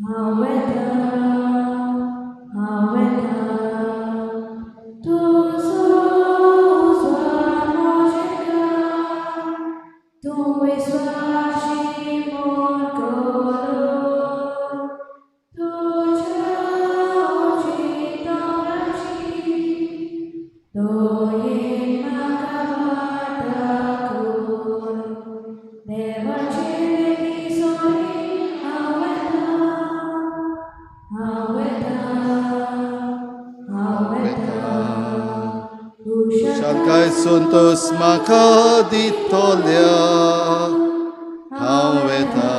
हांव वेता, हांव वेता, तुजो उजवाड म्हजेकार, तूं विस्वाशी मोर करो, तुज्या उजिताची, दयेन म्हाका वाट दाखय, देवाचे बेगी सोरी हांव वेता, हांव वेता, हांव वेता, शांताय संतोस म्हाका दितल्या. हांव वेता,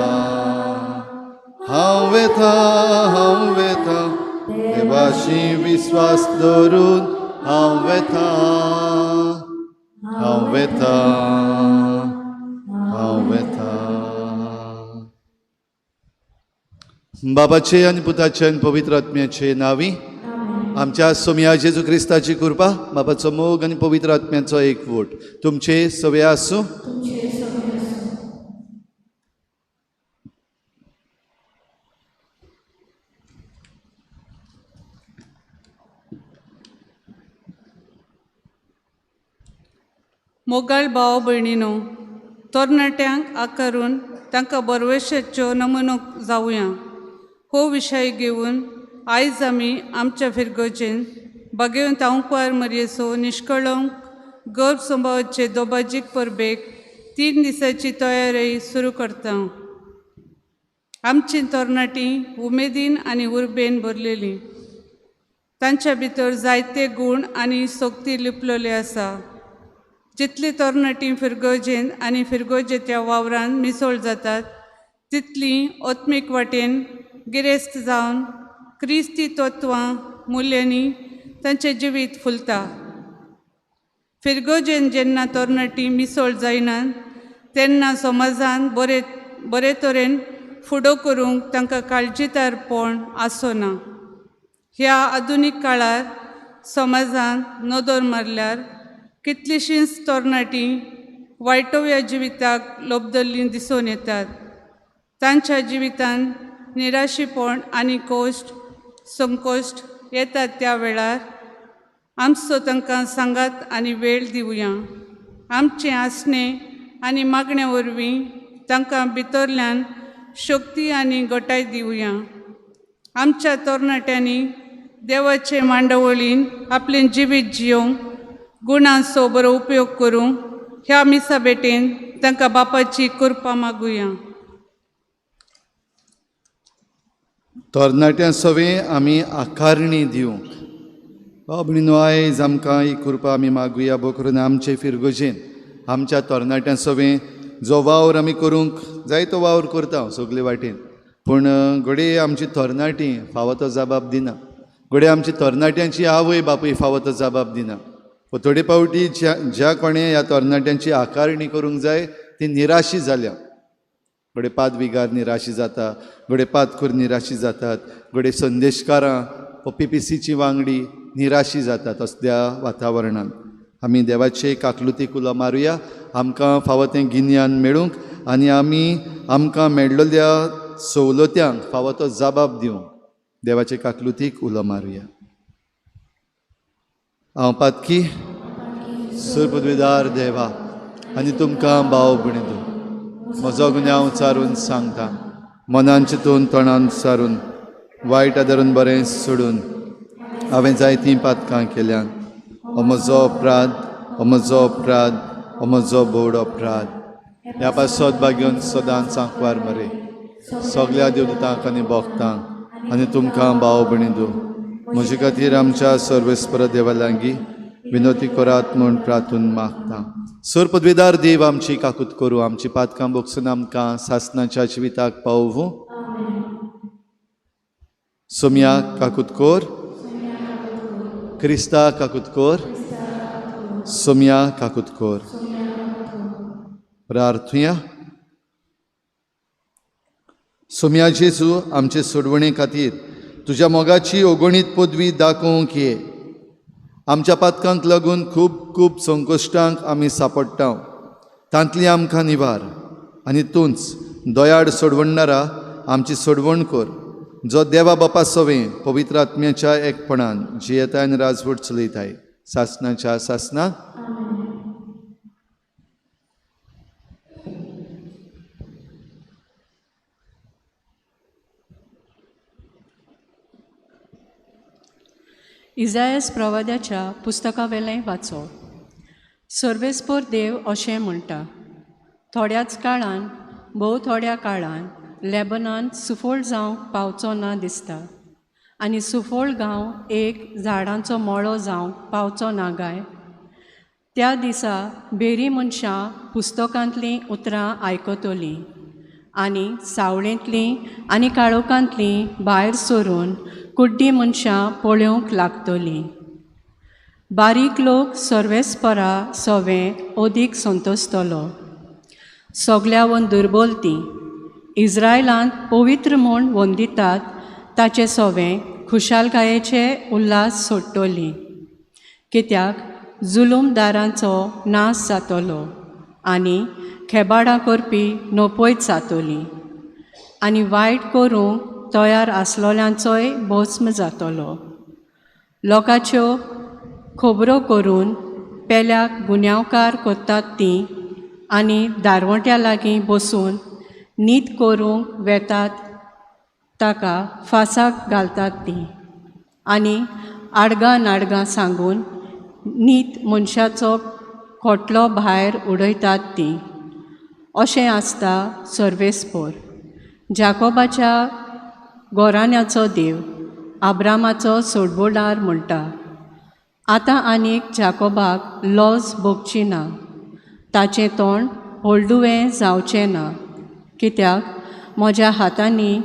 हांव वेता, हांव वेता, देवाशी विस्वास दवरून हांव वेता, हांव वेता, हांव वेता. बाबाचे आनी पुताचे आनी पवित्र आत्म्याचे नांवी आमच्या सोमया जेजू क्रिस्ताची कृपा, बाबाचो मोग आनी पवित्र आत्म्याचो एकवट तुमचे सवे आसूं. मोगाळ भाव भयणीनो, तरणाट्यांक आकारून तांकां बरवेशाच्यो नमुनो जावया हो विशय घेवन आयज आमी आमच्या फिरगोजेन बागेवन तांकवार मरयेचो निश्कळंक गर्भ संभावाचे दोबाजीक परबेक 3 दिसांची तयारी सुरू करता. आमची तरणाटी उमेदीन आनी उर्बेन भरलेली, तांच्या भितर जायते गूण आनी सोक्ती लिपलेली आसा. जितली तरणाटी फिरगोजेन आनी फिरगोजेच्या वावरान मिसळ जातात तितली आत्मीक वाटेन गिरेस्त जावन क्रिस्ती तत्वां मुल्यांनी तांचें जिवीत फुलता. फिरगोजेन जेन्ना तरणाटी मिसळ जायनात तेन्ना समाजान बरे बरे तरेन फुडो करूंक तांकां काळजीदारपण आसना. ह्या आधुनीक काळार समाजान नदर मारल्यार कितलींशींच तरणाटी वायटोव्या जिविताक लोबदल्लीं दिसून येतात. तांच्या जिवितान निराशीपण आनी कोश्ट संकोश्ट येतात त्या वेळार आमचो तांकां सांगात आनी वेळ दिवया. आमचें आसणें आनी मागणे वरवीं तांकां भितरल्यान शक्ती आनी गटाय दिवया. आमच्या तरणाट्यांनी देवाचे मांडावळीन आपलें जिवीत जियोवंक गुणांचो बरो उपयोग करूंक ह्या मिसा भेटेन तांकां बापाची कृपा मागुया. तरणाट्यां सवें आमी आकारणी दिवंक बाबणीनो आयज आमकां ही कृपा आमी मागुया भो करून आमचे फिरगोजेन आमच्या तरणाट्यां सवें जो वावर आमी करूंक जाय तो वावर करता सगले वाटेन, पूण घडये आमची तरणाटी फावो तो जबाब दिना, घडये आमची तरणाट्यांची आवय बापूय फावो तो जबाब दिना. थोडे फावटी ज्या कोणें ह्या तरणाट्यांची आकारणी करूंक जाय ती निराशी जाल्या. घडये पादविगार निराशी जाता, घडये पादकूर निराशी जातात, घडये संदेशकारां व पी पी सीची वांगडी निराशी जातात. असल्या वातावरणांत आमी देवाचे काकलुतीक उलो मारुया, आमकां फावो तें गिन्यान मेळूंक आनी आमी आमकां मेळ्ळल्या सवलत्यांक फावो तो जबाब दिवंक देवाचे काकलुतीक उलो मारुया. हांव पातकी सुरपदवीदार देवा आनी तुमकां भाव भयणीनो म्हजो गुन्यांव चारून सांगता, मनान चिंतून तोंडान सारून वायट आदारून बरें सोडून हांवें जायतीं पातकां केल्यात. हो म्हजो अपराध, हो म्हजो अपराध, हो म्हजो बोड अपराध. ह्या पासत भाग्योन सदांच सांकवार मरे सगल्या देवदूतांक आनी भक्तांक आनी तुमकां भाव भयणीनो म्हजे खातीर आमच्या सर्वेस्पर देवा लागीं विनोती करात म्हूण प्रार्थून मागता. सर पदवीदार देव आमची काकूत करूं, आमची पातकां बोगसून आमकां सासणाच्या जिविताक पावोवं. सोमया काकूत कोर, क्रिस्ता काकूत कोर, सोमया काकूत कोर. प्रार्थुया. सोमया जेजू आमचे सोडवणे खातीर तुज्या मोगाची अगणीत पदवी दाखोवंक ये. आमच्या पातकांक लागून खूब खूब संकश्टांक आमी सापडटा, तांतली आमकां निवार आनी तूंच दयाळ सोडवणणारा आमची सोडवण कर. जो देवा बापा सवें पवित्र आत्म्याच्या एकपणान जियेताय आनी राजवट चलयताय सासनाच्या सासना. इजायस प्रवाद्याच्या पुस्तकावेलें वाचो. सर्वेस्पोर देव अशें म्हणटा, थोड्याच काळान, भोव थोड्या काळान लेबनान सुफळ जावंक पावचो ना दिसता आनी सुफळ गांव एक झाडांचो मळो जावंक पावचो ना गाय. त्या दिसा बेरी मनशां पुस्तकांतलीं उतरां आयकतलीं आनी सावळेंतलीं आनी काळोखांतलीं भायर सरून कुड्डी मनशां पळोवंक लागतलीं. बारीक लोक सर्वेस्परा सवें अदीक संतोसतलो. सगल्यावन दुर्बल तीं इस्रायलांत पवित्र म्हूण वंदितात ताचे सवें खुशालकायेचे उल्हास सोडटली. कित्याक जुलूमदारांचो नाश जातलो आनी खेबाडां करपी नपयत जातली आनी वायट करूंक तयार आसलोल्यांचोय भस्म जातलो. लोकांच्यो खबरो करून पेल्याक गुन्यांवकार करतात तीं आनी दारवंट्या लागीं बसून नीत करूंक वेतात ताका फासाक घालतात तीं आनी आडगां नाडगां सांगून नीत मनशाचो खोटलो भायर उडयतात तीं. अशें आसता सर्वेस्पोर, जाकोबाच्या गोराण्याचो देव, आब्रामाचो सोडबोडार म्हणटा, आतां आनीक जाकोबाक लॉज भोगची ना, ताचें तोंड हळडुवें जावचें ना. कित्याक म्हज्या हातांनी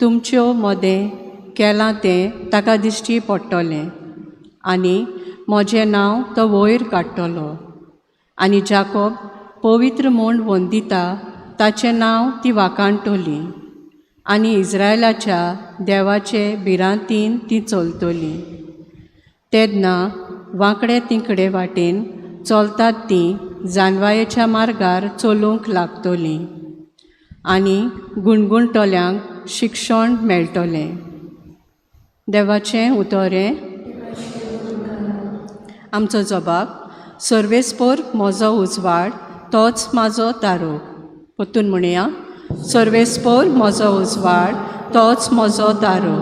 तुमच्यो मदें केलां तें ताका दिश्टी पडटलें आनी म्हजें नांव तो वयर काडटलो. आनी जाकोब पवित्र म्हूण वंदिता ताचें नांव ती वाखाणटली आनी इस्रायलाच्या देवाचे भिरांतीन ती चलतली. तेन्ना वांकडे तिकडे वाटेन चलतात तीं जानवायेच्या मार्गार चलूंक लागतलीं आनी गुणगुणटल्यांक शिक्षण मेळटलें. देवाचें उतरें. आमचो जबाब, सर्वेस्पोर म्हजो उजवाड, तोच म्हाजो तारो. परतून म्हणया, सर्वेस्पोर म्हजो उजवाड, तोच म्हजो तारो.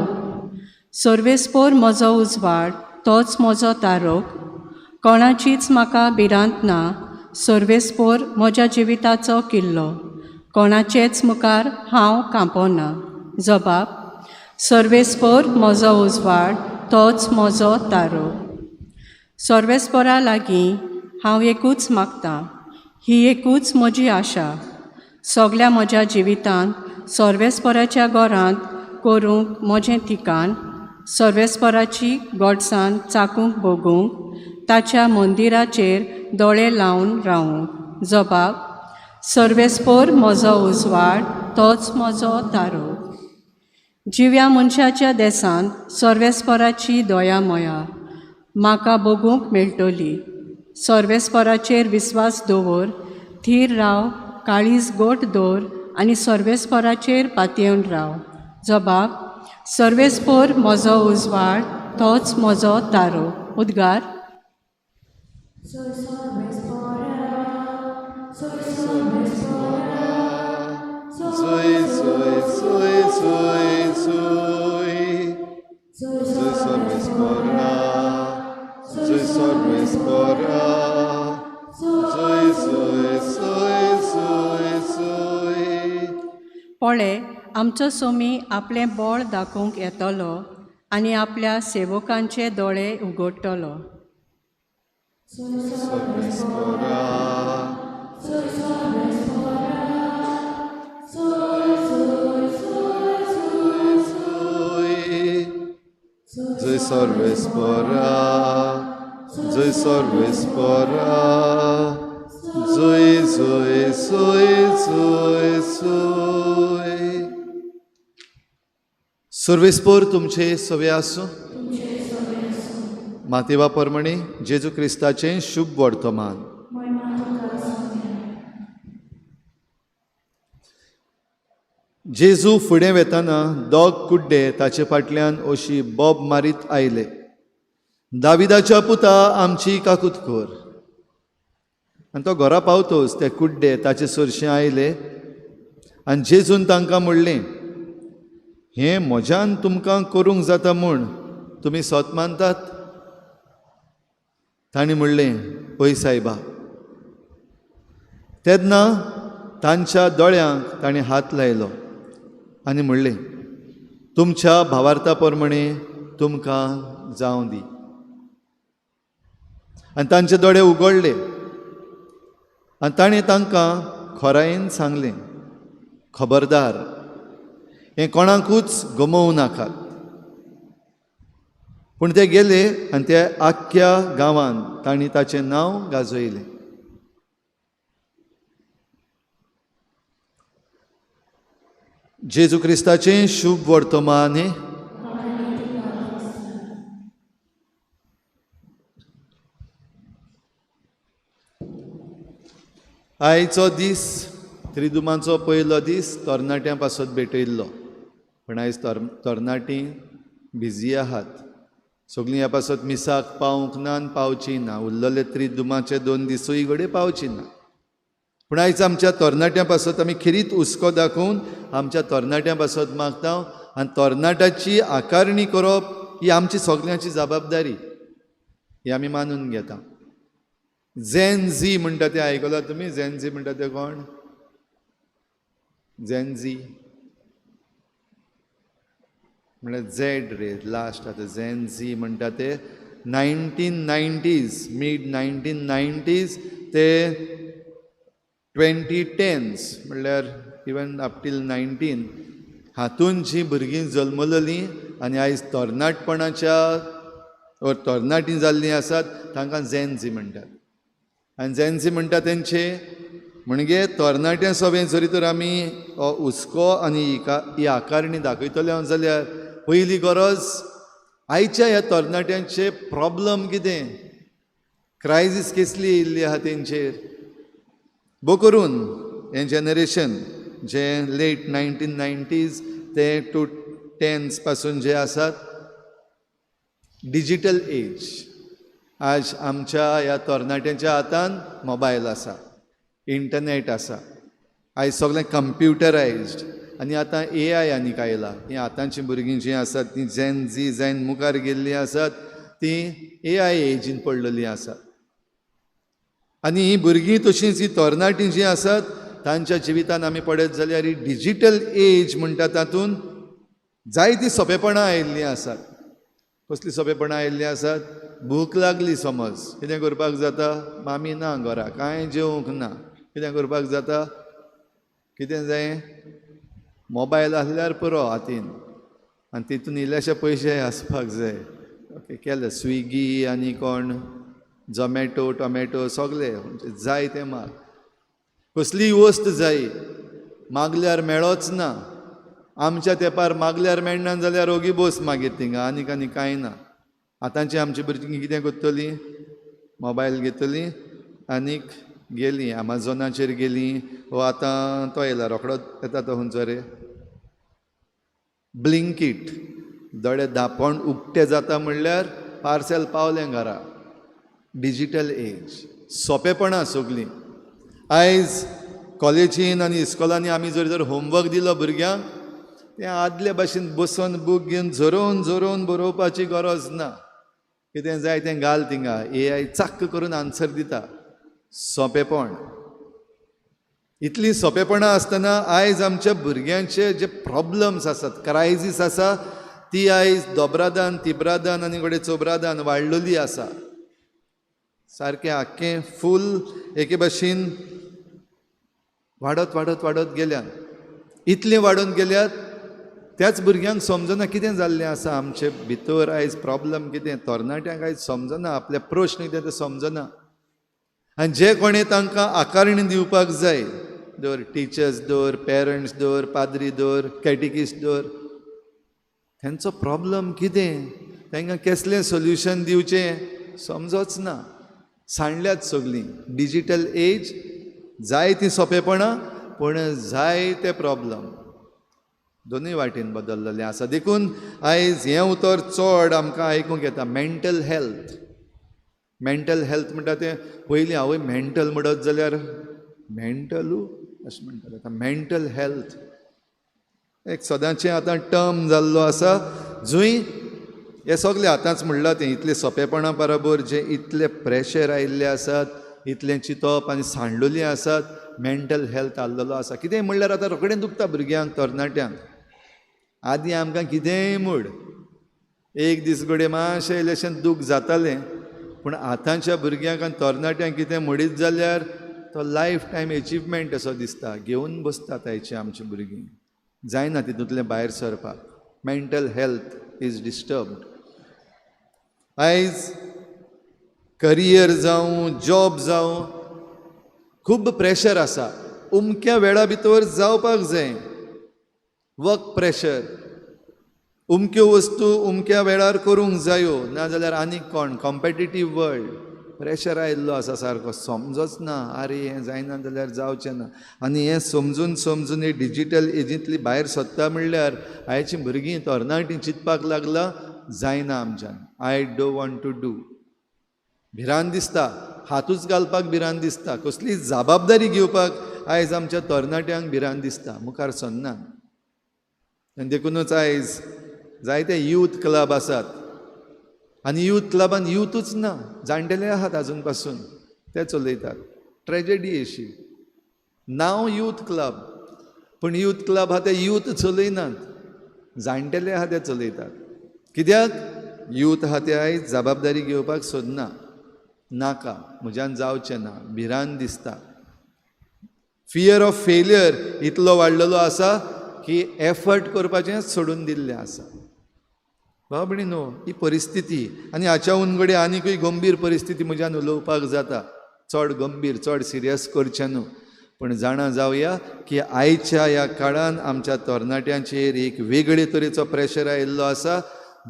सर्वेस्पोर म्हजो उजवाड, तोच म्हजो तारो. कोणाचीच म्हाका भिरांत ना. सर्वेस्पोर म्हज्या जिविताचो किल्लो, कोणाचेच मुखार हांव कांपना. जबाब, सर्वेस्पोर म्हजो उजवाड, तोच म्हजो तारो. सर्वेस्पोरा लागीं हांव एकूच मागतां, ही एकूच म्हजी आशा, सगल्या म्हज्या जिवितांत सर्वेस्पोराच्या घरांत करूंक म्हजें ठिकाण, सर्वेस्पोराची गोडसाण चाकूंक भोगूंक, ताच्या मंदिराचेर दोळे लावन रावूंक. जबाब, सर्वेस्पोर म्हजो उजवाड, तोच म्हजो तारो. जिव्या मनशाच्या देसांत सर्वेस्पोराची दया मया म्हाका भोगूंक मेळटली. सर्वेस्पोराचेर विस्वास दवर, थीर राव, काळीज गोट दवर आनी सर्वेस्पोराचेर पातयेवन राव. जबाब, सर्वेस्पोर म्हजो उजवाड, तोच म्हजो तारो. उद्गार. पळे, आमचो सोमी आपलें बळ दाखोवंक येतलो आनी आपल्या सेवकांचे दोळे उगडटलो. जय सर्वेस्पोरा, जय सर्वेस्पोरा, जय जय जय जय जय. सर्वेस्पोर तुमचे सवे आसूं. मातेवा परमणे जेजू क्रिस्ताचें शुभ वर्तमान. जेजू फुडें वेताना दोग कुड्डे ताचे फाटल्यान अशी बोब मारीत आयले, दाविदाच्या पुता आमची काकूत कर. आनी तो घरा पावतोच ते कुड्डे ताचे सरशें आयले आनी जेजून तांकां म्हणलें, हें म्हज्यान तुमकां करूंक जाता म्हूण तुमी सत मानतात? तांणी म्हणलें, हय सायबा. तेन्ना तांच्या दोळ्यांक ताणें हात लायलो आनी म्हणलें, तुमच्या भावार्था प्रमाणे तुमकां जावं दी. आनी तांचे दोळे उगडले आनी ताणें तांकां खोरायेन सांगलें, खबरदार, हें कोणाकूच गमोवं नाकात. पूण ते गेले आनी ते आख्ख्या गांवांत तांणी ताचें नांव गाजयलें. जेजू क्रिस्ताचें शुभ वर्तमान. आयचो दीस त्रिदुमाचो पयलो दीस तरणाट्यां पासत भेटयल्लो, पूण आयज तरणाटीं बिजी आहात. सगळीं ह्या पासत मिसाक पावूंक ना आनी पावची ना. उरलेले त्रिदुमाचे 2 दिसूय घडये पावची ना. पूण आयज आमच्या तरणाट्यां पासत आमी खेरीत हुस्को दाखोवन आमच्या तरणाट्यां पासत मागता आनी तरणाट्याची आकारणी करप ही आमची सगल्यांची जबाबदारी, ही आमी मानून घेता. झेन झी म्हणटा तें आयकलां तुमी? झेन झी म्हणटा तें कोण? झेन झी म्हणल्यार झेड रे लास्ट आतां झेन झी म्हणटा ते 1990s, mid 1990s ते 2010s म्हणल्यार इवन अप टील 19 हातून जीं भुरगीं जल्मलेलीं आनी आयज तरणाटपणाच्या वा तरणाटीं जाल्लीं आसात तांकां झेन झी म्हणटात. आनी झेन झी म्हणटा तेंचे म्हणजे तरणाट्यां सवें जरी तर आमी हो हुस्को आनी ही आकारणी दाखयतले जाल्यार पयली गरज आयच्या ह्या तरणाट्यांचे प्रॉब्लम कितें, क्रायजीस कसली येयल्ली आहा तेंचेर. बो करून हें जनरेशन जें लेट 1990s ते 2010s पासून जे आसात, डिजीटल एज. आज आमच्या ह्या तरणाट्यांच्या हातान मोबायल आसा, इंटरनेट आसा, आयज सगळें कंप्युटरायज्ड आनी आतां AI आनीक आयला. हीं आतांचीं भुरगीं जीं आसात तीं झेन झी झेन मुखार गेल्लीं आसात, तीं AI एजीन पडलेलीं आसात. आनी हीं भुरगीं तशींच हीं तरणाटीं जीं आसात तांच्या जिवितान आमी पळयत जाल्यार ही डिजीटल एज म्हणटा तातूंत जायतीं सोंपेपणां आयिल्लीं आसात. कसलीं सोंपेपणां आयिल्लीं आसात? भूक लागली समज, कितें करपाक जाता? मामी ना घरा, कांय जेवंक ना, कितें करपाक जाता? कितें जाय? मोबायल आसल्यार पुरो हातीन आनी तितून इल्लेशे पयशे आसपाक जाय. ओके केलें स्विगी आनी कोण झोमॅटो टोमॅटो सगळे जाय तें माग, कसलीय वस्त जाय मागल्यार मेळोच ना. आमच्या तेंपार मागल्यार मेळना जाल्यार ओगी बस मागीर थिंगा आनीक आनी कांय ना. आतांची आमची भुरगीं कितें करतलीं? मोबायल घेतलीं आनीक गेलीं एमाझोनाचेर गेलीं. हो आतां तो येयला रोखडोच येता तो खंयचो रे, ब्लिंकीट. दोळे धांपण उक्ते जाता म्हणल्यार पार्सेल पावलें घरा. डिजीटल एज, सोंपेपणां सगलीं. आयज कॉलेजीन आनी इस्कॉलांनी आमी जर जर होमवर्क दिलो भुरग्यांक, तें आदले भाशेन बसोन बूक घेवन झरोवन झरोवन बरोवपाची गरज ना. कितें जाय तें घाल थिंगा, AI चाक्क करून आन्सर दिता. सोंपेपण. इतलीं सोंपेपणां आसतना आयज आमच्या भुरग्यांचे जे प्रॉब्लम्स आसात, क्रायजीस आसा, ती आयज दोब्रादान तिब्रादान आनी घडये चोब्रादान वाडलेली आसा. सारकें आख्खें फूल एके भाशेन वाडत वाडत वाडत गेल्यात. इतलें वाडून गेल्यात त्याच भुरग्यांक समजना कितें जाल्लें आसा आमचे भितर आयज प्रॉब्लम कितें. तरणाट्यांक आयज समजना, आपले प्रश्न कितें तें समजना. आनी जे कोणें तांकां आकारणी दिवपाक जाय, दवर टिचर्स दवर, पेरंट्स दवर, पाद्री दवर, कॅटिकिस्ट दवर, तेंचो प्रॉब्लम कितें, तांकां कसलें सोल्युशन दिवचें समजोच ना. सांडल्यात सगलीं. डिजीटल एज, जायतीं सोंपेपणां पूण जायते प्रॉब्लम. दोनूय वाटेन बदल्लेलें आसा. देखून आयज हें उतर चड आमकां आयकूंक येता, मेंटल हेल्थ. मेंटल हेल्थ म्हणटा तें पयलीं आवय मेंटल म्हणत जाल्यार मेंटलू अशें म्हणटालें. आतां मेंटल हेल्थ एक सदांचें आतां टर्म जाल्लो आसा, जंय हें सगलें आतांच म्हणलां तें इतलें सोंपेपणा बरोबर जें इतलें प्रेशर आयिल्लें आसात, इतलें चिंतप आनी सांडलेलीं आसात, मेंटल हेल्थ आहलेलो आसा. कितेंय म्हणल्यार आतां रोखडें दुखता भुरग्यांक, तरणाट्यांक. आदीं आमकां कितेंय म्हण एक दीस घडये मातशें इल्लेशें दूख जातालें, पूण आतांच्या भुरग्यांक आनी तरणाट्यांक कितें म्हणीत जाल्यार तो लायफ टायम एचिवमेंट असो दिसता, घेवन बसतात आयची आमची भुरगीं, जायना तितूंतलें भायर सरपाक. Mental health is disturbed. आयज करियर जावं, जॉब जावं, खूब प्रेशर आसा, उमक्या वेळा भितर जावपाक जाय, वर्क प्रेशर, उमक्यो वस्तू उमक्या वेळार करूंक जायो, नाजाल्यार आनीक कोण, कॉम्पिटिटीव वर्ल्ड, प्रेशर आयिल्लो आसा सारको, समजोच ना, आरे हें जायना जाल्यार जावचें ना. आनी हें समजून समजून ही डिजीटल एजींतली भायर सोदता म्हणल्यार आयचीं भुरगीं तरणाटीं चिंतपाक लागला, जायना आमच्यान, I don't want to do. भिरांत दिसता, हातूच घालपाक भिरांत दिसता, कसली जबाबदारी घेवपाक आयज आमच्या तरणाट्यांक भिरांत दिसता, मुखार सरना. आनी देखुनूच आयज जायते यूथ क्लब आसात, आनी यूथ क्लबान यूथूच ना, जाणटेले आहात आजून पासून ते चलयतात. ट्रेजेडी अशी, नांव यूथ क्लब, पूण यूथ क्लब आहा ते यूथ चलयनात, जाणटेले आहा ते चलयतात. कित्याक यूथ आहा ते आयज जबाबदारी घेवपाक सोदना, नाका, म्हज्यान जावचें ना, भिरांत दिसता. फियर ऑफ फेलियर इतलो वाडलेलो आसा की एफर्ट करपाचें सोडून दिल्लें आसा. भाव भयणी न्हू ही परिस्थिती, आनी हाच्या उनगडे आनीकूय गंभीर परिस्थिती म्हज्यान उलोवपाक जाता, चड गंभीर चड सिरियस करचें न्हू, पूण जाणा जावया की आयच्या ह्या काळान आमच्या तरणाट्यांचेर एक वेगळे तरेचो प्रेशर आयिल्लो आसा,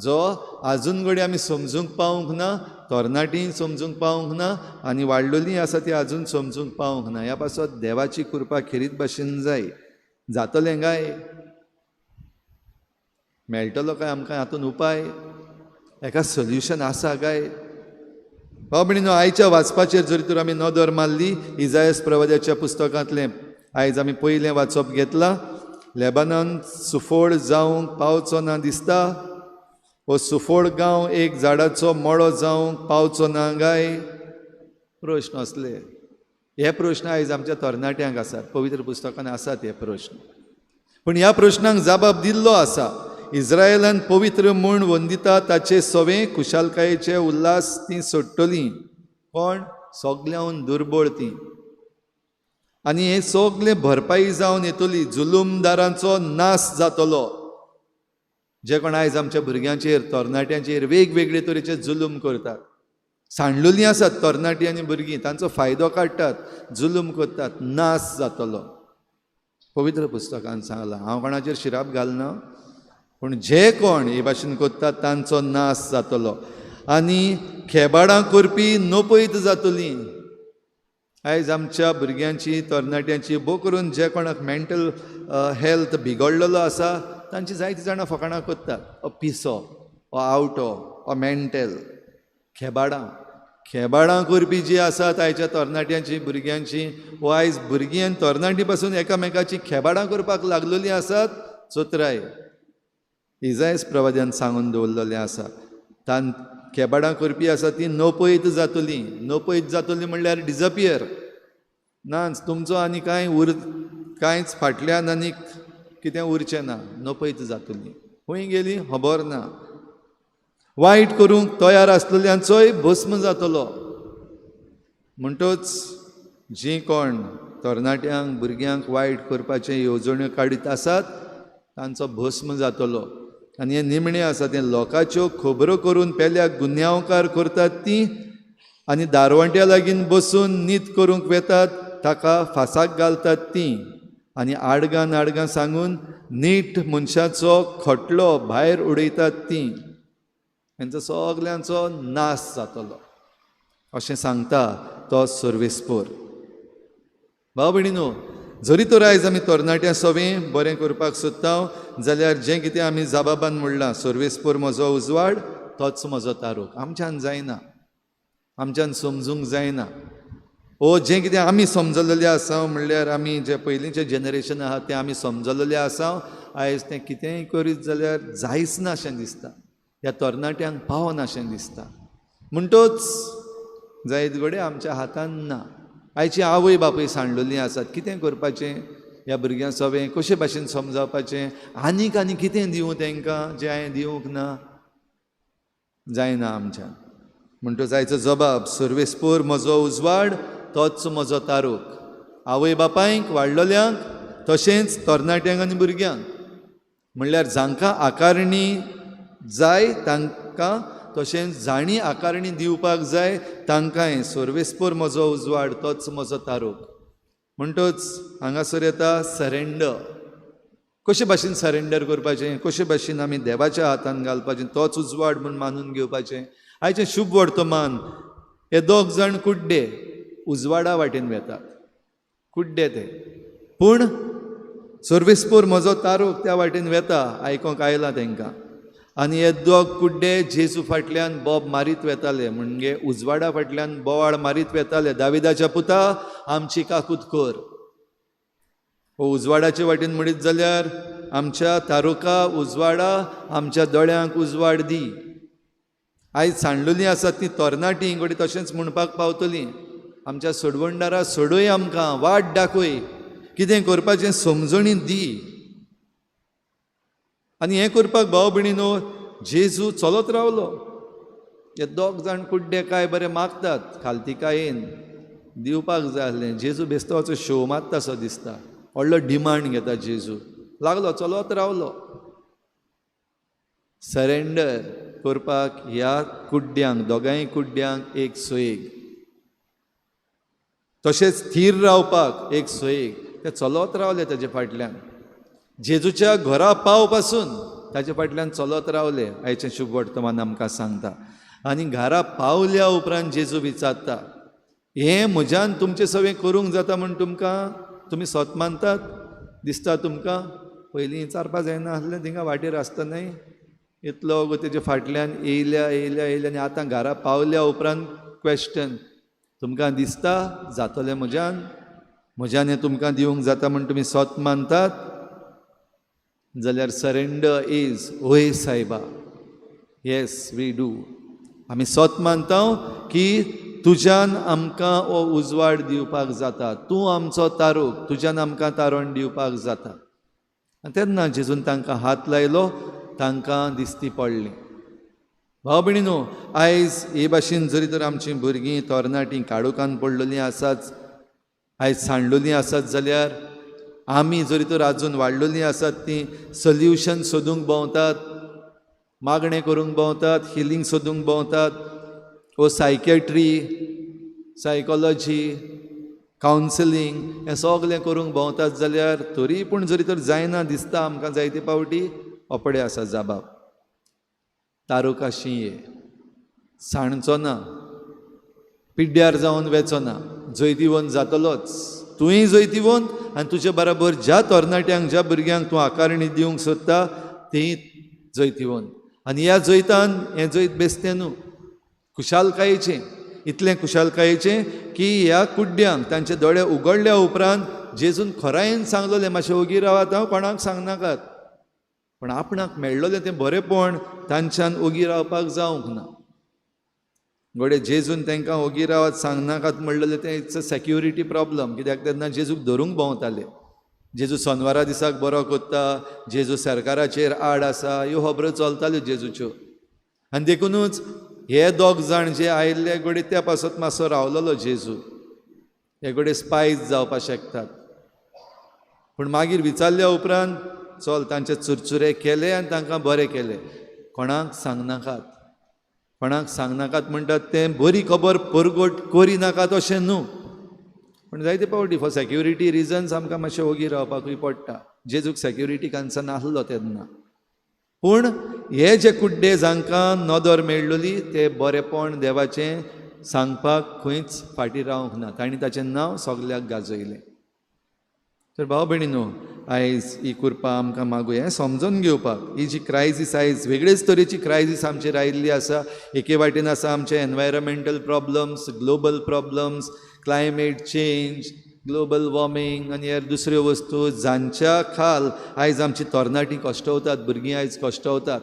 जो आजून घडये आमी समजूंक पावूंक ना, तरणाटीं समजूंक पावूंक ना, आनी वाडलेलीं आसा ती आजून समजूंक पावूंक ना. ह्या पासत देवाची कृपा खेरीत भाशेन जाय. जातलें काय? मेळटलो काय आमकां हातून उपाय? एका सोल्युशन आसा काय? भाव भयणीनो, आयच्या वाचपाचेर जरी तर आमी नदर मारली, इजायस प्रवाद्याच्या पुस्तकांतलें आयज आमी पयलें वाचप घेतलां. लेबानन सुफोळ जावंक पावचो ना दिसता, हो सुफोळ गांव एक झाडाचो मळो जावंक पावचो ना काय? प्रश्न असले. हे प्रश्न आयज आमच्या तरणाट्यांक आसात, पवित्र पुस्तकान आसात हे प्रश्न, पूण ह्या प्रश्नांक जबाब दिल्लो आसा. इस्रायलान पवित्र म्हूण वंदिता ताचे सवे खुशालकायेचे उल्हास ती सोडटली. कोण? सगल्यांहून दुर्बळ ती, आनी हे सगळे भरपाई जावन येतली, जुलूमदारांचो नाश जातलो. जे कोण आयज आमच्या भुरग्यांचेर तरणाट्यांचेर वेगवेगळे तरेचे जुलूम करतात, सांडलेलीं आसात तरणाटीं आनी भुरगीं, तांचो फायदो काडटात, जुलूम करतात, नाश जातलो. पवित्र पुस्तकान सांगलां, हांव कोणाचेर शिराप घालना, पूण जे कोण हे भाशेन करतात तांचो नाश जातलो. आनी खेबाडां करपी नपयत जातलीं. आयज आमच्या भुरग्यांची तरणाट्यांची भोव करून जे कोणाक मेंटल हेल्थ बिगडलेलो आसा तांची जायतीं जाणां फकाणां करतात, ओ पिसो, ओ आवटो, ओ मेंटल. खेबाडां खेबाडां करपी जी आसात आयच्या तरणाट्यांची भुरग्यांची, वो आयज भुरगीं आनी तरणाटीं पासून एकामेकाची खेबाडां करपाक लागलेलीं आसात. चोत्राय इजायस प्रवाद्यान सांगून दवरलेलें आसा, तान खेबाडां करपी आसा ती नपयत जातलीं. नपयत जातलीं म्हणल्यार डिजपियर नाच, तुमचो आनी कांय कांयच फाटल्यान आनी कितें उरचें ना, नपयत जातलीं. खंय गेली खबर ना. वायट करूंक तयार आसलेल्यांचोय भस्म जातलो. म्हणटच जीं कोण तरणाट्यांक भुरग्यांक वायट करपाचे येवजण्यो काडीत आसात तांचो भस्म जातलो. आनी हें निमणें आसा तें लोकांच्यो खबरो करून पेल्या गुन्यांवकार करतात ती, आनी दारवंट्या लागीं बसून नीत करूंक वेतात ताका फासाक घालतात ती, आनी आडगां नाडगां सांगून नीट मनशाचो खटलो भायर उडयतात ती. हेंचो सगल्यांचो नाश जातलो अशें सांगता तो सर्वेस्पोर. भाव भयणीनो, जरी तर आयज आमी तरणाट्यां सवें बरें करपाक सोदता जाल्यार जें कितें आमी जाबाबान म्हणलां, सर्वेस्पर म्हजो उजवाड तोच म्हजो तारूक, आमच्यान जायना, आमच्यान समजूंक जायना. ओ जें कितें आमी समजलेलें आसा म्हणल्यार आमी जे पयलींचें जनरेशन आहा तें आमी समजलेलें आसा, आयज तें कितेंय करीत जाल्यार जायच ना अशें दिसता, ह्या तरणाट्यांक पावना अशें दिसता. म्हणटच जायत घडये आमच्या हातान ना. आयची आवय बापूय सांडलेलीं आसात, कितें करपाचें ह्या भुरग्यां सवें, कशे भाशेन समजावपाचें, आनीक आनी कितें दिवं तांकां जें हांवें दिवंक ना, जायना आमच्यान. म्हणटच आयचो जबाब, सर्वेस्पर म्हजो उजवाड तोच म्हजो तारूक. आवय बापायक वाडलोल्यांक तशेंच तरणाट्यांक आनी भुरग्यांक, म्हणल्यार जांकां आकारणी जाय तांकां, तशेंच जांणी आकारणी दिवपाक जाय तांकांय सर्वेस्पर म्हजो उजवाड तोच म्हजो तारूक. म्हणटच हांगासर येता सरेंडर. कशे भाशेन सरेंडर करपाचें, कशे भाशेन आमी देवाच्या हातान घालपाचें, तोच उजवाड म्हूण मानून घेवपाचें. आयचें शुभ वर्तमान, हे दोग जाण कुड्डे उजवाडा वाटेन वेतात, कुड्डे ते, पूण सर्वेस्पर म्हजो तारूक त्या वाटेन वेता, आयकोंक आयलां तांकां. आनी हे दोग कुड्डे जेजू फाटल्यान बोब मारीत वेताले, म्हणजे उजवाडा फाटल्यान बोवाळ मारीत वेताले, दाविदाच्या पुता आमची काकूत कर. हो उजवाडाचे वाटेन म्हणीत जाल्यार आमच्या तारुका उजवाडा आमच्या दोळ्यांक उजवाड दी. आयज सांडलेलीं आसात ती तरणाटीं घडये तशेंच म्हणपाक पावतलीं, आमच्या सोडवणदारा सोडय आमकां, वाट दाखय, कितें करपाचें समजणी दी. आनी हें करपाक भाव भयणीनो जेजू चलत रावलो. हे दोग जाण कुड्डे काय बरें मागतात खालतिकायेन, दिवपाक जाय आसलें. जेजू बेस्तवाचो शो मारता सो दिसता, व्हडलो डिमांड घेता जेजू, लागलो चलत रावलो. सरेंडर करपाक ह्या कुड्ड्यांक, दोगांय कुड्ड्यांक एक सोयेग, तशेंच थीर रावपाक एक सोयेग. ते चलत रावले ताजे फाटल्यान, जेजूच्या घरा पाव पासून ताजे फाटल्यान चलत रावले. आयचें शुभ वर्तमान आमकां सांगता. आनी घरा पावल्या उपरांत जेजू विचारता, हें म्हज्यान तुमचें सगळें करूंक जाता म्हूण तुमकां, तुमी सत मानतात दिसता तुमकां? पयलीं विचारपा जायना आसलें, थिंगा वाटेर आसतनाय इतलो गो तेजे फाटल्यान येयल्या येयल्या येयल्या आनी आतां घरा पावल्या उपरांत क्वेश्चन, तुमकां दिसता जातलें म्हज्यान, म्हज्यान हें तुमकां दिवंक जाता म्हूण तुमी सत मानतात? जाल्यार सरेंडर is वय सायबा, येस we do. आमी सत मानता की तुज्यान आमकां हो उजवाड दिवपाक जाता, तूं आमचो तारूक, तुज्यान आमकां तारण दिवपाक जाता. आनी तेन्ना जेजून तांकां हात लायलो, तांकां दिसती पडली. भाव भयणीनो, आयज हे भाशेन जरी तर आमचीं भुरगीं तरणाटीं काळोखान पडलेलीं आसात, आयज सांडलेलीं आसात जाल्यार आमी जरी तर आजून वाडलेलीं आसात तीं सोल्युशन सोदूंक भोंवतात, मागणें करूंक भोंवतात, हिलींग सोदूंक भोंवतात, वो सायकेट्री, सायकोलॉजी, कावन्सिलींग हें सगळें करूंक भोंवतात जाल्यार तरी पूण जरी तर जायना दिसता आमकां जायते फावटी, अपडे आसा जाबाब, तारुकाशी ये, सांडचो ना, पिड्ड्यार जावन वेचो ना, जैतिवंत जातलोच, तुंय जैतिवंत आनी तुजे बराबर ज्या तरणाट्यांक, ज्या भुरग्यांक तूं आकारणी दिवंक सोदता तीं जैतिवंत. आनी ह्या जैतान हें जैत बेसतें न्हू, खुशालकायेचें, इतलें खुशालकायेचें की ह्या कुड्ड्यांक तांचे दोळे उगडल्या उपरांत जेजून खरायेन सांगलेलें, मातशें ओगी रावात, हांव कोणाक सांगनाकात, पूण आपणाक मेळ्ळलें तें बरेंपण तांच्यान ओगी रावपाक जावंक ना. घडये जेजून तांकां ओगी रावात सांगनाकात म्हणलेलें तें it's a security problem, कित्याक तेन्ना जेजूक धरूंक भोंवताले. जेजू सोनवारा दिसाक बरो कोत्ता, जेजू सरकाराचेर आड आसा, ह्यो खबरो चलताल्यो जेजूच्यो. आनी देखुनूच हे दोग जाण जे आयिल्ले घडये त्या पासत मातसो रावलेलो जेजू, हे घडये स्पायज जावपाक शकतात. पूण मागीर विचारल्या उपरांत चल तांचे चुरचुरे केले आनी तांकां बरें केले. कोणाक सांगनाकात, कोणाक सांगनाकात म्हणटात तें बरी खबर परगट करिनाकात अशें न्हू, पूण जायते फावटी फॉर सेक्युरिटी रिजन्स आमकां मातशें ओगी रावपाकूय पडटा. जेजूक सेक्युरिटी कन्सर्न आसलो तेन्ना, पूण हे जे कुड्डे जांकां नदर मेळ्ळली ते बरेंपण देवाचें सांगपाक खंयच फाटीं रावंक ना, तांणी ताचें नांव सगल्याक गाजयलें. तर भाव भयणीनो, आयज ही कृपा आमकां मागूया हें समजून घेवपाक. ही जी क्रायजीस आयज वेगळेच तरेची क्रायजीस आमचेर आयिल्ली आसा. एके वाटेन आसा आमचे environmental problems, global problems, climate change, global warming आनी हेर दुसऱ्यो वस्तू जांच्या खाल आयज आमची तरणाटीं कश्टवतात, भुरगीं आयज कश्टवतात.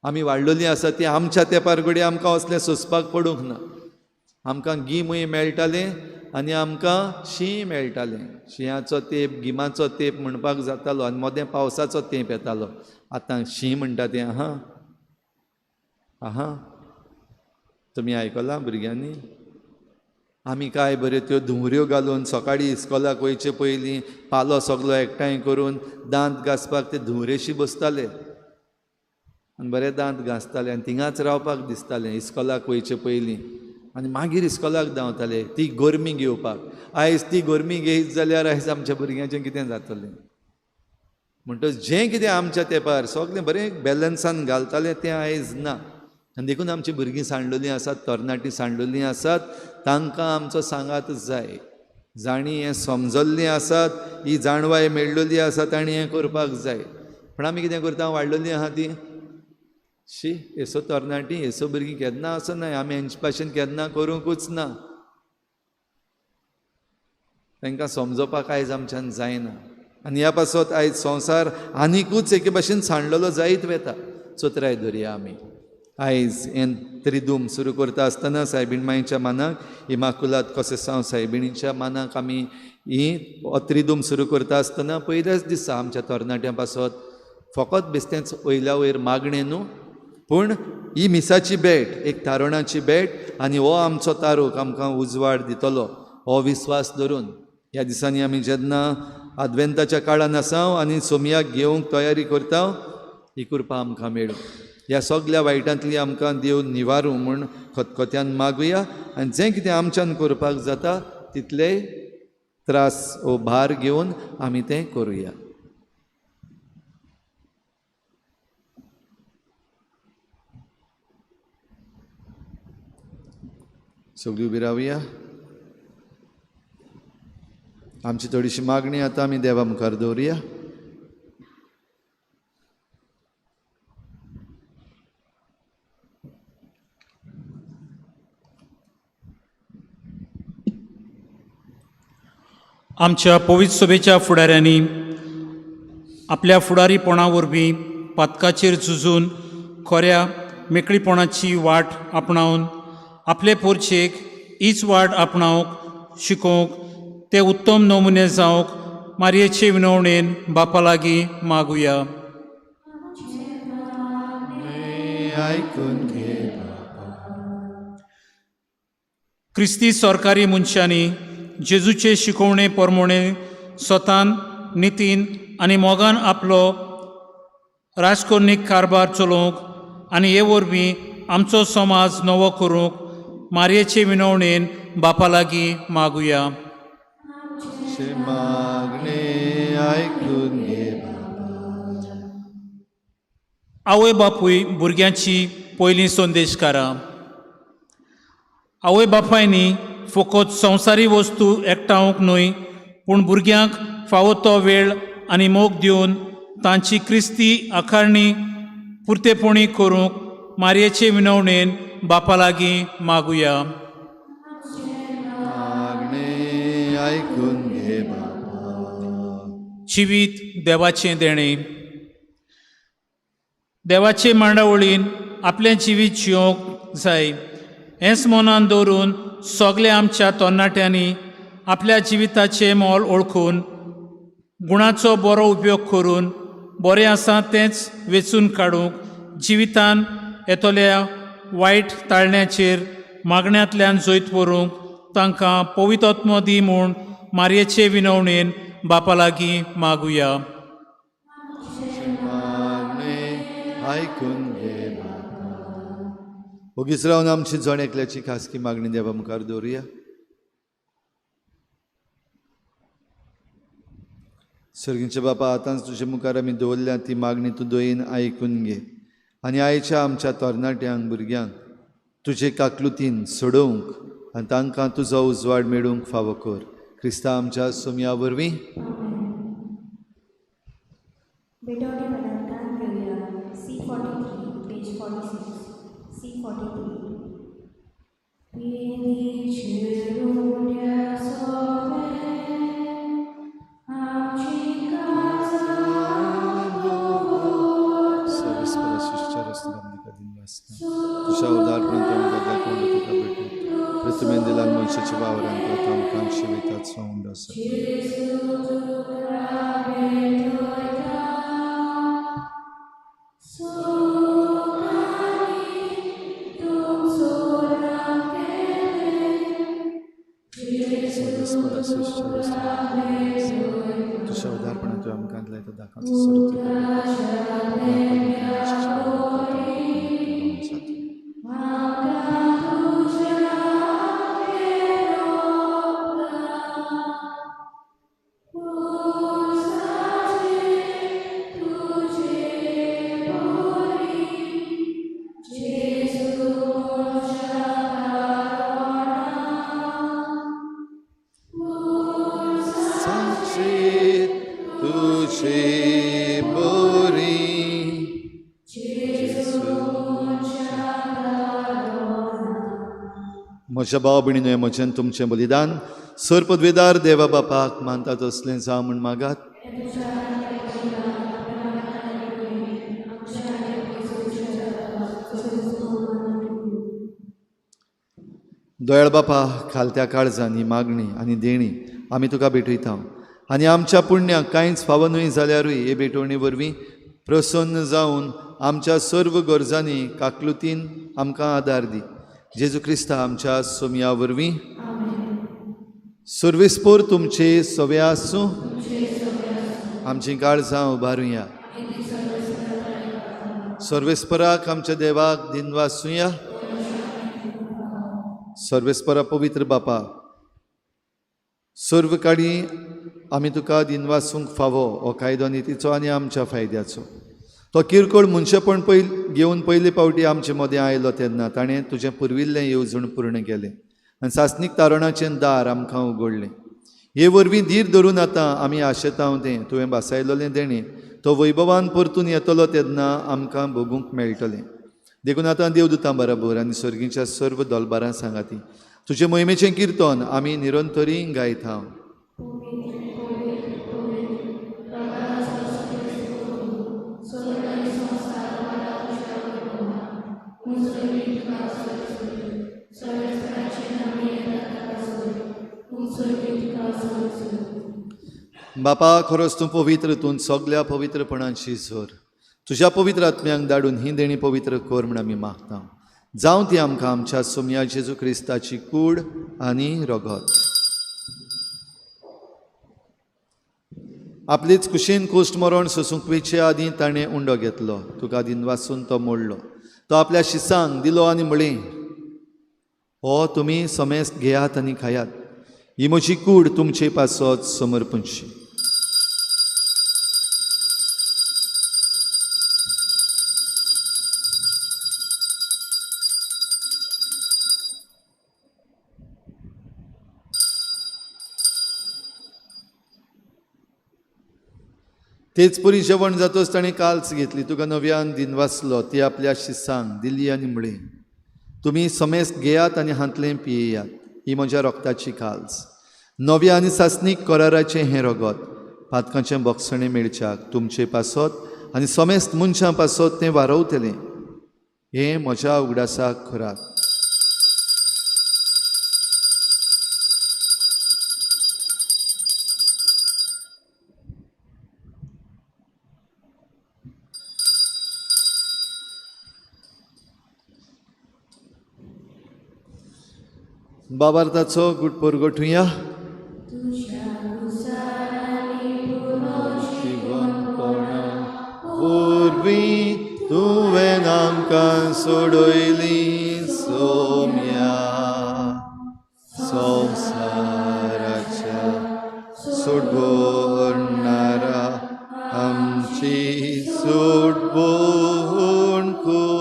आमी वाडलेलीं आसा ती आमच्या तेंपार घडये आमकां असलें सोंसपाक पडूंक ना. आमकां गिमूय मेळटालें आनी आमकां शीं मेळटालें. शिंयाचो तेंप, गिमाचो तेंप म्हणपाक जातालो आनी मदें पावसाचो तेंप येतालो. आतां शीं म्हणटा तें आहा आहा. तुमी आयकलां भुरग्यांनी? आमी काय बऱ्यो त्यो धुंवऱ्यो घालून सकाळीं इस्कोलाक वयचे पयलीं पालो सगलो एकठांय करून दांत घांसपाक ते धुंवरेशी बसताले आनी बरे दांत घांसताले आनी थिंगाच रावपाक दिसतालें इस्कोलाक वयचे पयलीं आनी मागीर इस्कोलाक धांवताले ती गरमी घेवपाक. आयज ती गरमी घेयत जाल्यार आयज आमच्या भुरग्यांचें कितें जातलें? म्हणटच जें कितें आमच्या तेंपार सगळें बरें बॅलन्सान घालतालें तें आयज ना. आनी देखून आमची भुरगीं सांडलेलीं आसात, तरणाटीं सांडलेलीं आसात. तांकां आमचो सांगात जाय. जांणी हें समजल्लीं आसात, ही जाणवाय मेळ्ळेली आसा, तांणी हें करपाक जाय. पूण आमी कितें करता, वाडलेलीं आहा ती शी येसो तरणाटीं येसो भुरगीं केन्ना आसनाय, आमी हेंचे भाशेन केन्ना करूंकूच ना. तांकां समजोवपाक आयज आमच्यान जायना. आनी ह्या पासत आयज संवसार आनिकूच एके भाशेन सांडलेलो जायत वता. चोत्राय धरया आमी आयज हें त्रिदूम सुरू करता आसतना सायबीण मांयच्या मानाक, इमाकुलात कोसेसांव सायबिणीच्या मानाक आमी ही त्रिदूम सुरू करता आसतना पयल्याच दिसा आमच्या तरणाट्यां पासत फकत बेस्तेंच वयल्या वयर मागणें न्हू, पूण ही मिसाची भेट, एक तारुणाची भेट आनी हो आमचो तारूक आमकां उजवाड दितलो हो विस्वास धरून ह्या दिसांनी आमी जेन्ना आदवेंताच्या काळान आसा आनी सोमयाक घेवंक तयारी करता, ही कृपा आमकां मेळूं. ह्या सगल्या वायटांतली आमकां देव निवारूं म्हूण खतखत्यान मागुया आनी जें कितें आमच्यान करपाक जाता तितलेय त्रास वो भार घेवन आमी तें करुया. सगळीं उबी रावया. आमची थोडीशी मागणी आतां आमी देवा मुखार दवरुया. आमच्या पवित्र सभेच्या फुडाऱ्यांनी आपल्या फुडारीपणा वरवीं पातकाचेर झुजून खऱ्या मेकळीपणाची वाट आपणावन आपले पोरचेक हीच वाट आपणावंक शिकोवंक ते उत्तम नमुने जावंक मारयेचे विनवणेन बापा लागीं मागुया. आयकून घे. क्रिस्ती सरकारी मनशांनी जेजूचे शिकोवणे परमोणे स्वतान नितीन आनी मोगान आपलो राजकोर्नीक कारभार चलोवंक आनी हे वरवीं आमचो समाज नवो करूंक मारयेचे विनवणेन बापा लागीं मागुया. मागणें आयकून घे. आवय बापूय भुरग्यांची पयलीं संदेशकारां. आवय बापायनी फकत संवसारी वस्तू एकठावंक न्हय, पूण भुरग्यांक फावो तो वेळ आनी मोग दिवन तांची क्रिस्ती आकारणी पुरतेपणी करूंक मारयेचे विनवणेन बापा लागीं मागुया. मागणें आयकून घे बाबा. जिवीत देवाचें देणें. देवाचे मांडावळीन आपलें जिवीत जियोंक जाय हेंच मनान दवरून सगल्या आमच्या तरणाट्यांनी आपल्या जिविताचें मोल वळखून गुणाचो बरो उपयोग करून बरें आसा तेंच वेंचून काडूंक जिवितान येतल्या वायट ताळण्याचेर मागण्यांतल्यान जैत व्हरूंक तांकां पवित्र दी म्हूण मारयेचे विनवणेन बापा लागीं मागुया. मागणें आयकून घे बाबा. ओगीच रावन आमची जण एकल्याची खासगी मागणी देवा मुखार दवरुया. सर्गींचे बापा, आतांच तुजे मुखार आमी दवरल्या ती मागणी तूं दयेन आयकून घे आनी आयच्या आमच्या तरणाट्यांक भुरग्यांक तुजे काकलुतीन सोडोवंक आनी तांकां तुजो उजवाड मेळूंक फावो कर. क्रिस्ता आमच्या सोमया वरवीं. भेटवणी पदान कान घेवया. C43 page 46. C43. तुझ्या उदारपणान आमकां दाखोवन तुका भेटूं. पृथ्वीन दिला मनशाच्या वावरान तो आमकां शिविताचो उंडो आसा. तुझ्या उदारपणान तुवें आमकां दिलाय तो दाखोवचो सर तुका म्हज्या भाव भयणीनो, म्हजें तुमचें बलिदान सर पदवेदार देवा बापाक मानता तसलें जावं म्हूण मागात. दयाळ बापा, खालत्या काळजान ही मागणी आनी देणी आमी तुका भेटयता आनी आमच्या पुण्याक कांयच फावो न्हय जाल्यारूय हे भेटवणी वरवीं प्रसन्न जावन आमच्या सर्व गरजांनी काकलुतीन आमकां आदार दी. जेजू क्रिस्ता आमच्या सोमया वरवीं. सर्वेस्पोर तुमचे सवे आसूं. आमची काळजां उबारुया. सर्वेस्पराक आमच्या देवाक दिनवासुया. सर्वेस्परा पवित्र बापा, सर्व काळी आमी तुका दिनवासूंक फावो हो कायदो नितीचो आनी आमच्या फायद्याचो. तो किरकोळ मनशेपण घेवन पयले पावटी आमचे मदें आयलो तेन्ना ताणें तुजें पुर्विल्लें येवजण पूर्ण केलें आनी सासणीक तारणाचें दार आमकां उगडलें. हे वरवीं धीर धरून आतां आमी आशेता तें तुवें भासायलोलें देणें तो वैभवान परतून येतलो तेन्ना आमकां भोगूंक मेळटलें. देखून आतां देवदूतां बराबर आनी सर्गीच्या सर्व दोलबारां सांगाती तुजे मोहिमेचें किर्तन आमी निरंतरी गायता. बापा, खरोच तूं पवित्र, तूं सगल्या पवित्रपणाची जोर. तुज्या पवित्र आत्म्यांक धाडून ही देणी पवित्र कर म्हूण आमी मागता. जावं ती आमकां आमच्या सोमया जेजू क्रिस्ताची कूड आनी रगत. आपलीच कुशीन कुश्ट मरण सोसूंक वेचे आदीं ताणें उंडो घेतलो, तुका दिनवासून तो मोडलो, तो आपल्या शिसांक दिलो आनी म्हळें, हो तुमी समेस्त घेयात आनी खायात, ही म्हजी कूड तुमचे पासत समर्पणशी. तेच परी जेवण जातच ताणें काल्स घेतली, तुका नव्यान दिनवासलो, ती आपल्या शिसांक दिली आनी म्हळें, तुमी समेस्त घेयात आनी हांतलें पियेयात, ही म्हज्या रोगताची काल्स, नव्या आनी सासणीक कराराचें हें रगत, पातकांचें बोगसणें मेळच्याक तुमचे पासत आनी समेस्त मनशां पासत तें वारवतलें, हें म्हज्या उगडासाक करात. बाबार्थाचो गुट परगटुया. वरवीं तुवें आमकां सोडयली सोम्या, संवसाराच्या सोडवणारा आमची सोडवण कर.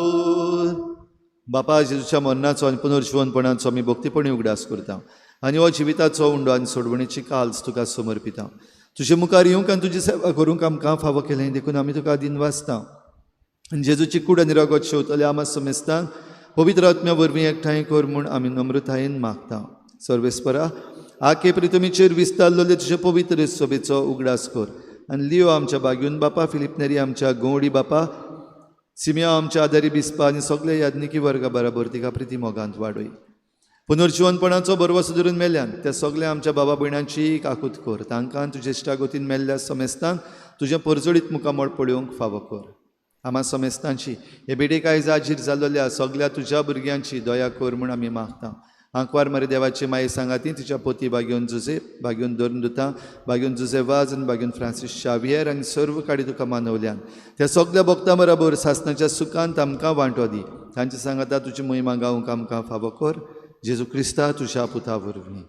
बापा, जेजूच्या मरणाचो आनी पुनर्जिवनपणाचो आमी भक्तीपणी उगडास करता आनी हो जिविताचो उंडो आनी सोडवणेची काल्स तुका समर्पिता. तुजे मुखार येवंक आनी तुजी सेवा करूंक आमकां फावो केलें देखून आमी तुका दिनवासता. आनी जेजूची कूड आनी रगत शेवतले आमा समेस्तांक पवित्र आत्म्या वरवीं एकठांय कर म्हूण आमी नम्रतायेन मागता. सर्वेस्परा आके प्रितमीचेर विस्तारलेले तुजे पवित्र सभेचो उगडास कर आनी लियो आमच्या बागयून बापा, फिलीप नेरी आमच्या गंवडी बापा, सिमिया आमच्या आदारी बिस्पा आनी सगळे याज्ञिकी वर्गा बराबर तिका प्रिती मोगांत वाडय. पुनर्जिवनपणाचो बरवसो धरून मेल्यान त्या सगळ्या आमच्या बाबा भयणांची काकूत कर. तांकां तुजे इश्टागतीन मेल्ल्या समेस्तांक तुजें परजळीत मुखामळ पळोवंक फावो कर. आमा समेस्तांची हे बेडेक आयज आजीर जाल्ल्या सगळ्या तुज्या भुरग्यांची दया कर म्हूण आमी मागता. आंकवार मारी देवाची माई सांगाती तिच्या पोती बागेवन जुजे, बागेवन धरून दुता, बागेवन जुजे वाज आनी बागेवन फ्रांसीस शावियर आनी सर्व काडी तुका मानवल्यान त्या सगळ्या भक्तां बराबर सासणाच्या सुखांत आमकां वांटो दी. तांचे सांगाता तुजी महिमा गावंक आमकां फावो कर. जेजू क्रिस्ता तुज्या पुता वरवीं.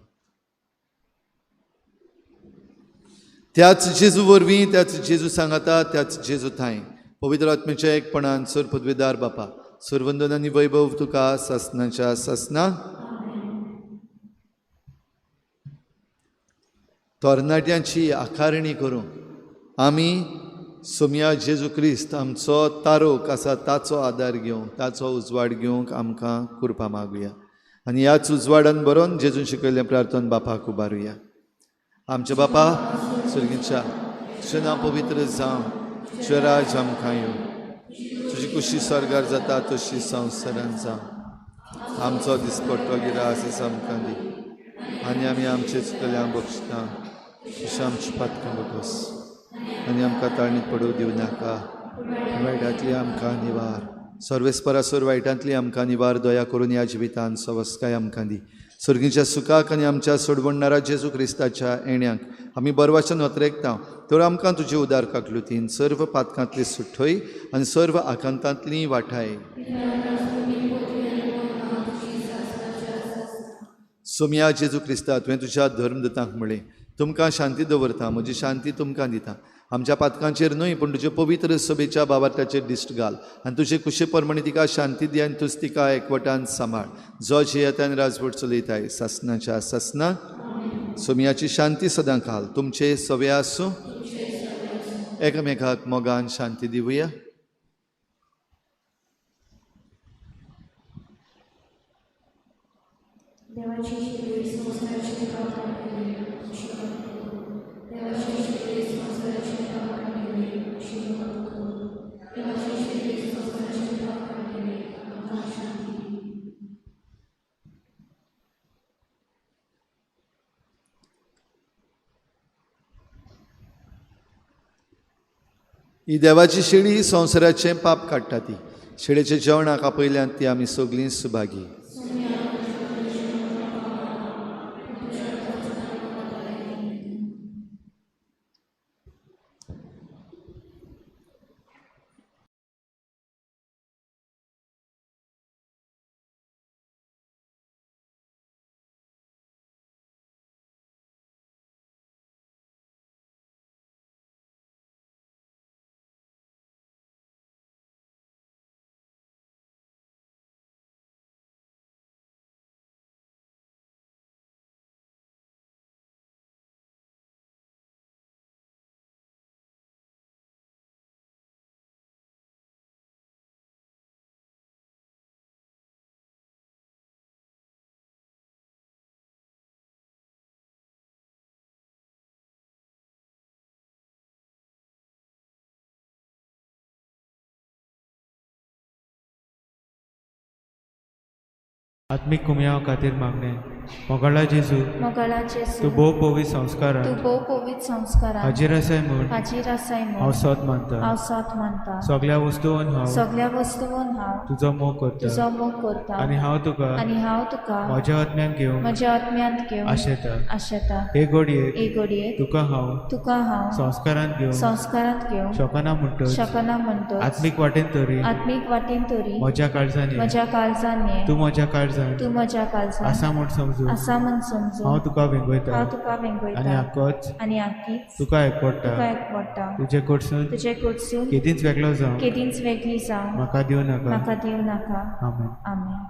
त्याच जेजू वरवीं, त्याच जेजू सांगाता, त्याच जेजू थांय पवित्र आत्म्याच्या एकपणान सर पदवीदार बापा सर्वंदन आनी वैभव तुका सासणाच्या सासना. तरणाट्यांची आकारणी करूंक आमी सोमया जेजू क्रिस्त आमचो तारोक आसा ताचो आदार घेवंक, ताचो उजवाड घेवंक आमकां कृपा मागुया आनी ह्याच उजवाडान बरोवन जेजून शिकयल्लें प्रार्थन बापाक उबारुया. आमच्या बापा सर्गीच्या, तुजें नांव पवित्र जावं, तुजें राज आमकां येवं, तुजी कुशी स्वर्गार जाता तशी संवसारान जावं. आमचो दिसपट्टो गिरास आमकां दी आनी आमी आमचे चुकल्यांक बक्षता तशें आमची पातकां बगस आनी आमकां ताळणीत पडूं दिवं नाका, वायटांतली आमकां निवार. सर्वेस्परा सर वायटांतली आमकां निवार. दया करून ह्या जिवितान सवस्काय आमकां दी. सर्गीच्या सुखाक आनी आमच्या सोडवणणारा जेजू क्रिस्ताच्या येण्याक आमी बरवाचन वत्रेकता तर आमकां तुजी उदार काकलुतीन सर्व पातकांतली सुठय आनी सर्व आकांतांतली वाठाय. सोमया जेजू क्रिस्ता तुवें तुज्या धर्मदूतांक म्हळें, तुमकां शांती दवरता, म्हजी शांती तुमकां दिता. आमच्या पातकांचेर न्हय पूण तुजे पवित्र सभेच्या बाबार्थाचेर दिश्ट घाल आनी तुजे कुशे प्रमाणे तिका शांती दी आनी तूच तिका एकवटान सांबाळ. जो जियेता आनी राजवट चलयताय सासणाच्या सासना. सोमयाची शांती सदां घाल तुमचे सवे आसूं. एकामेकाक मोगान शांती दिवया. देवाची शिरी संवसाराचे पाप काडटली, आमची कृपा कर. देवाची शिरी संवसाराचे पाप काडटली, आमची कृपा कर. देवाची शिरी संवसाराचे पाप काडटली, आमकां शांती दी. ही देवाची शेळी संवसाराचें पाप काडटा. ती शेळेच्या जेवणाक आपयल्यान ती आमी सगळीं सुभागी. आत्मीक कुमयाव खातीर मागणें. मोगाळा जेजू, मोगाळा जेजू, तूं भोव पवित्र संस्कारान तूं भोव पवित्र संस्कारान हाजीर आसाय म्हूण हाजीर आसाय म्हूण हांव सोद मानता. हांव सोद मानता. सगळ्या वस्तून हांव सगळ्या वस्तून हांव तुजो मोग करता तुजो मोग करता आनी हांव तुका आनी हांव तुका म्हज्या आत्म्यान घेवंक म्हज्या आत्म्यांत घेवंक आशेता. आशेता. हे घडयेक हे घडयेक तुका हांव तुका हांव संस्कारांत घेवंक संस्कारांत घेवंक शकना म्हणटच शकना म्हणटच आत्मीक वाटेन तरी आत्मीक वाटेन तरी म्हज्या काळजान ये. म्हज्या काळजान ये. तूं म्हज्या काळजान तूं म्हज्या काळजान आसा म्हूण समजून आसा म्हूण समजून हांव तुका वेंगयता हांव तुका वेंगयता आनी आकोच आनी आकीच तुका एकवडटा. तुका एकवडटा. तुजे कडसून तुजे कडसून केदींच वेगळो जावं केदींच वेगळी जावं म्हाका दिवं नाका. म्हाका दिवं नाका. आमेन. आमेन.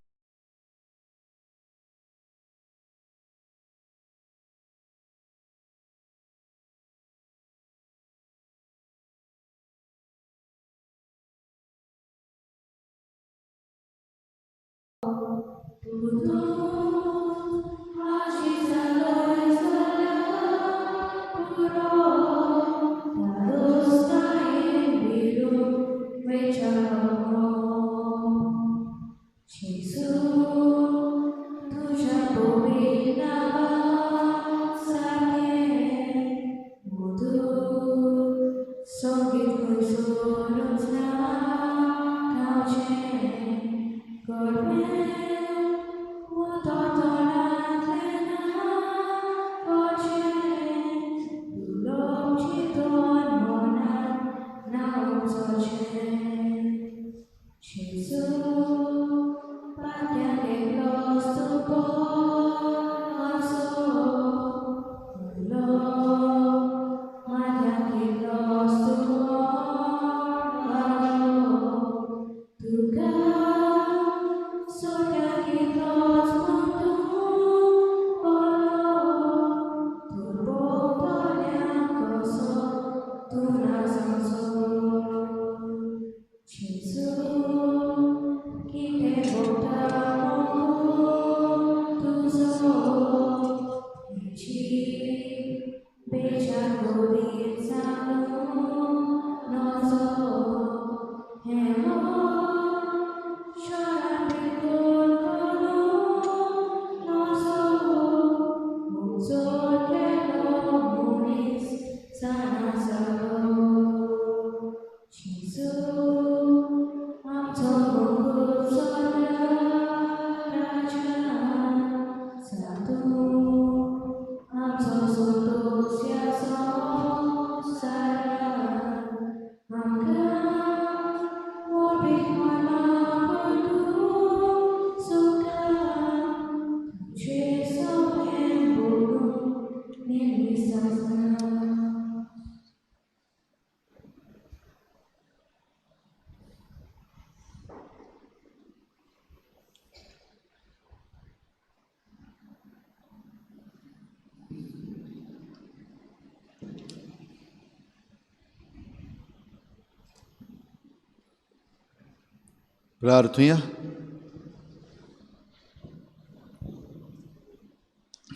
प्रार्थुया।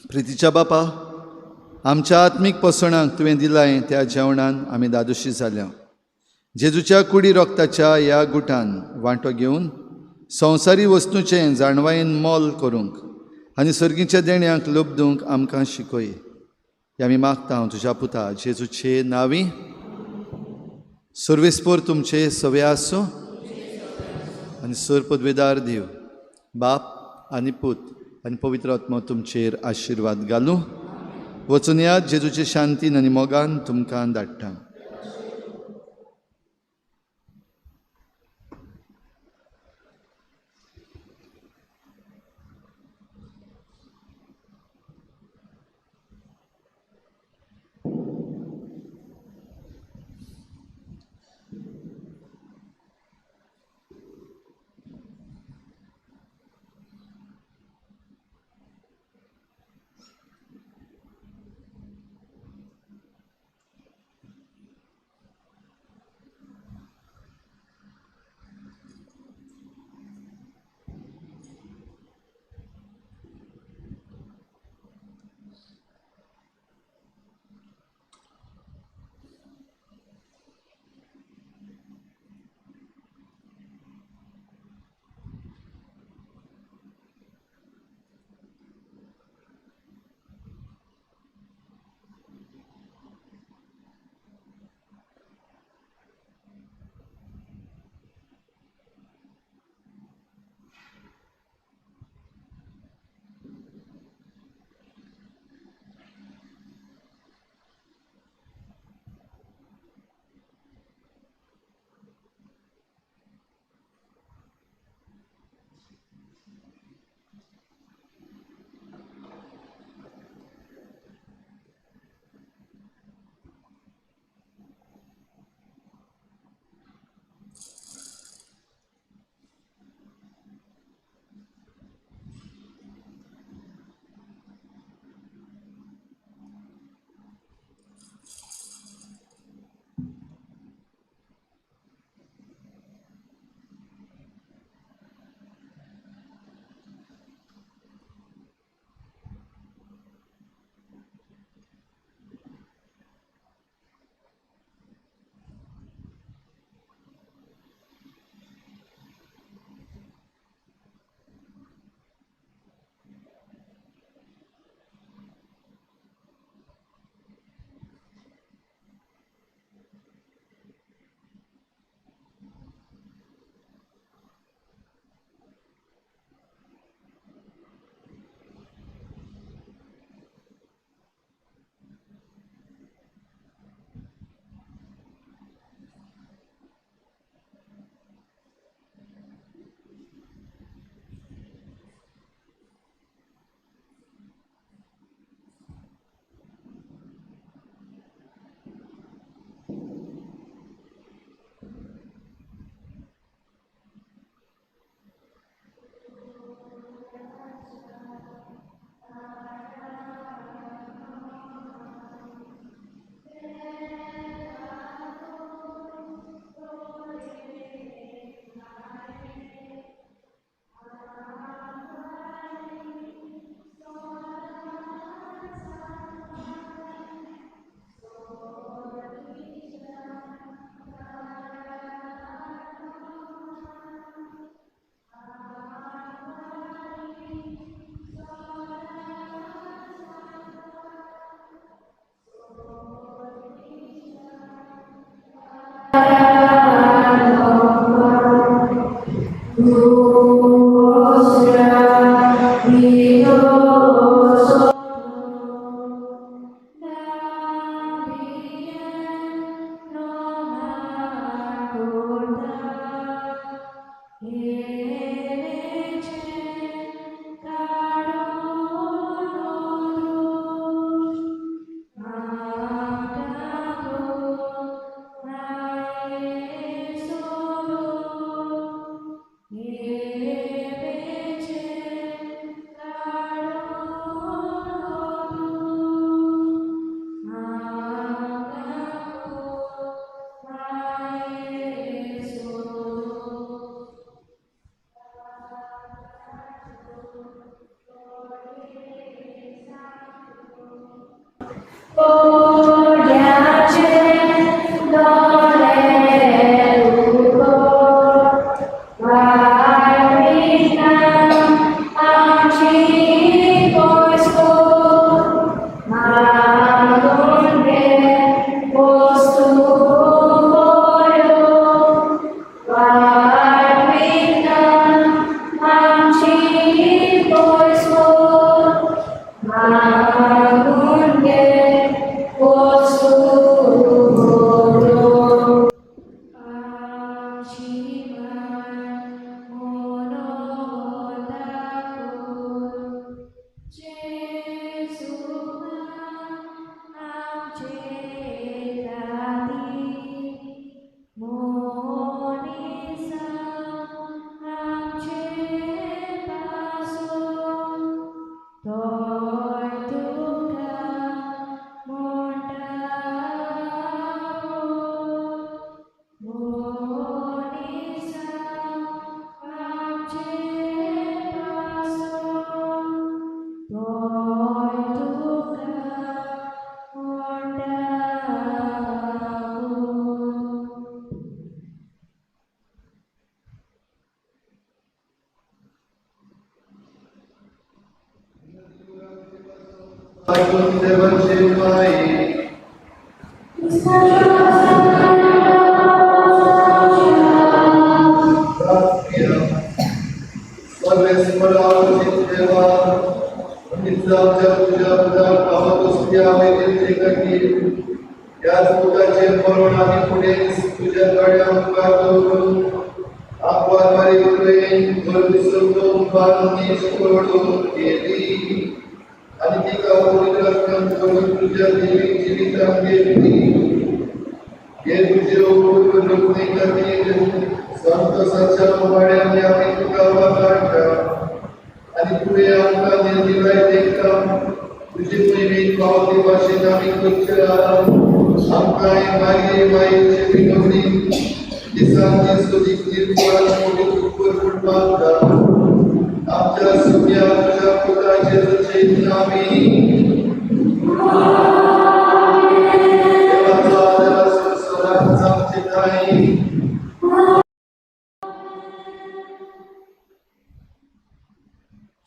प्रितीच्या बापा, आमच्या आत्मीक पोसणाक तुवें दिलाय त्या जेवणान आमी दादोशी जाल्या। जेजूच्या कुडी रोगताच्या ह्या गुटान वांटो घेवन संवसारी वस्तूचें जाणवायेन मोल करूंक आनी सर्गीच्या देण्यांक लब्दूंक आमकां शिकय। हें आमी मागता तुज्या पुता जेजूचे नांवी। सर्वेस्पोर तुमचे सवे आसूं आनी सर पदवेदार देव बाप आनी पूत आनी पवित्र आत्मो तुमचेर आशिर्वाद घालूं। वचून यात जेजूचे शांतीन आनी मोगान तुमकां धाडटा।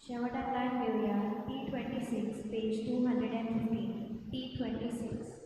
शेवटाक लायन घेवया T 26 page 215 T 26.